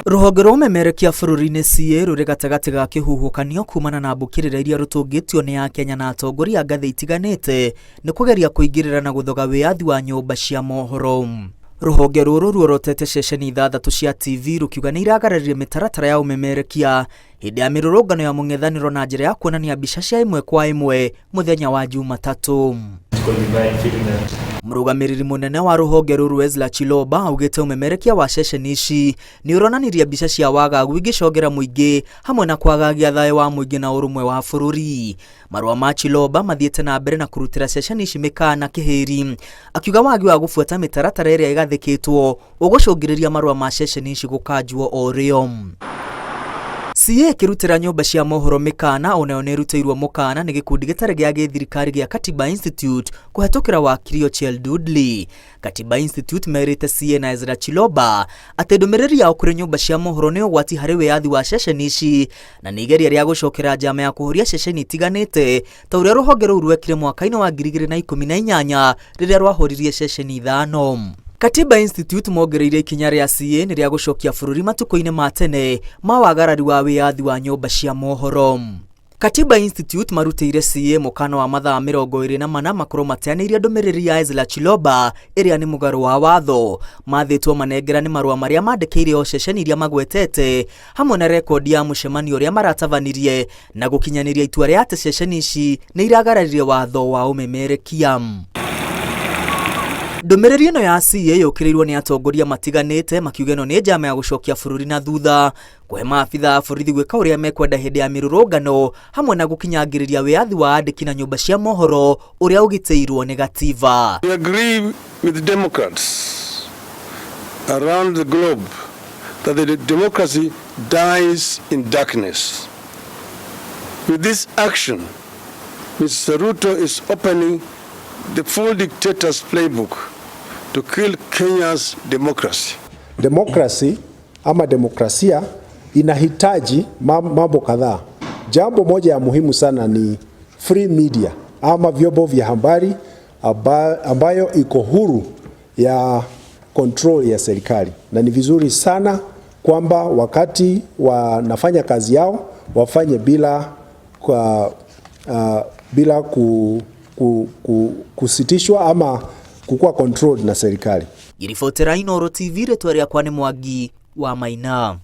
Rũhonge rwa ũmemerekia bũrũri-inĩ CA rũrĩ gatagatĩ ga kĩhuhũkanio kumana na mbũkĩrĩra iria rũtũngĩtio nĩ Akenya na atongoria a ngathĩ itiganĩte nĩ kũgeria kũingĩrĩra na gũthoga wĩyathi wa nyũmba cia mohoro. Rũhonge rũrũ ruorotete ceceni ithathatũ cia TV rũkiuga nĩ iragararire mĩtaratara ya ũmemerekia hĩndĩ ya mĩrũrũngano ya mũng'ethanĩro na njĩra ya kuonania mbica cia ĩmwe kwa ĩmwe mũthenya wa Jumatatũ. Mũrũgamĩrĩri mũnene wa rũhonge rũrũ Ezra Chiloba augĩte ũmemerekia wa ceceni ici nĩ ũronanirie mbica cia wagagu ingĩcongera mũingĩ hamwe na kwagagia thayũ wa mũingĩ na ũrũmwe wa bũrũri. Marũa ma Chiloba mathiĩte na mbere na kũrutĩra ceceni ici mĩkana kĩhĩri, akiuga wagi wa gũbuata mĩtaratara ĩrĩa ĩgathĩkĩtwo ũgũcũngĩrĩria marũa ma ceceni ici gũkanjwo o rĩo. CA ĩkĩrutĩra nyũmba cia mohoro mĩkana onayo nĩ ĩrutĩirwo mũkana nĩ gĩkundi gĩtarĩ gĩa gĩthirikari gĩa Katiba Institute kũhetũkĩra wakiri Ochiel Dudley. Katiba Institute merĩte CA na Ezra Chiloba atĩ ndũmĩrĩri yao kũrĩ nyũmba cia mohoro nĩ ũgwati harĩ wĩyathi wa ceceni ici na nĩ igeria rĩa gũcokera njama ya kũhoria ceceni itiganĩte ta ũrĩa rũhonge rũu rwekire mwaka-inĩ wa 2018 rĩrĩa rwahoririe ceceni ithano. Katiba Institute mongereire ikinya rĩa CA nĩ rĩa gũcokia bũrũri matukũ-inĩ ma tene ma wagarari wa wĩyathi wa nyũmba cia mohoro. Katiba Institute marutĩire CA mũkana wa mathaa 24 makorwo mateanĩirie ndũmĩrĩri ya Ezra Chiloba ĩrĩa nĩ mũgarũ wa watho. Mathĩtwo manengerane marũa marĩa mandĩkĩire o ceceni iria magwetete hamwe na rekondi ya mũcemanio ũrĩa maratabanirie na gũkinyanĩria itua rĩa atĩ ceceni ici nĩ iragararire watho wa ũmemerekia. Ndũmĩrĩri ĩno ya CA yũkĩrĩirwo nĩ atongoria matiganĩte makiuga ĩno nĩ njama ya gũcokia bũrũri na thutha, kũhe maabitha a borithi gwĩka ũrĩa mekwenda hĩndĩ ya mĩrũrũngano hamwe na gũkinyangĩrĩria wĩyathi wa andĩki na nyũmba cia mohoro ũrĩa ũgitĩirwo nĩ gatiba. We agree with Democrats around the globe that the democracy dies in darkness. With this action, Mr. Ruto is opening the full dictator's playbook to kill Kenya's democracy. Democracy ama demokrasia inahitaji mambo kadhaa. Jambo moja ya muhimu sana ni free media ama vyombo vya habari ambayo iko huru ya control ya serikali, na ni vizuri sana kwamba wakati wanafanya kazi yao wafanye bila kusitishwa ama kukuwa controlled na serikali. Ngĩribotera Inooro TV, rĩtwa rĩakwa nĩ Mwangi wa Maina.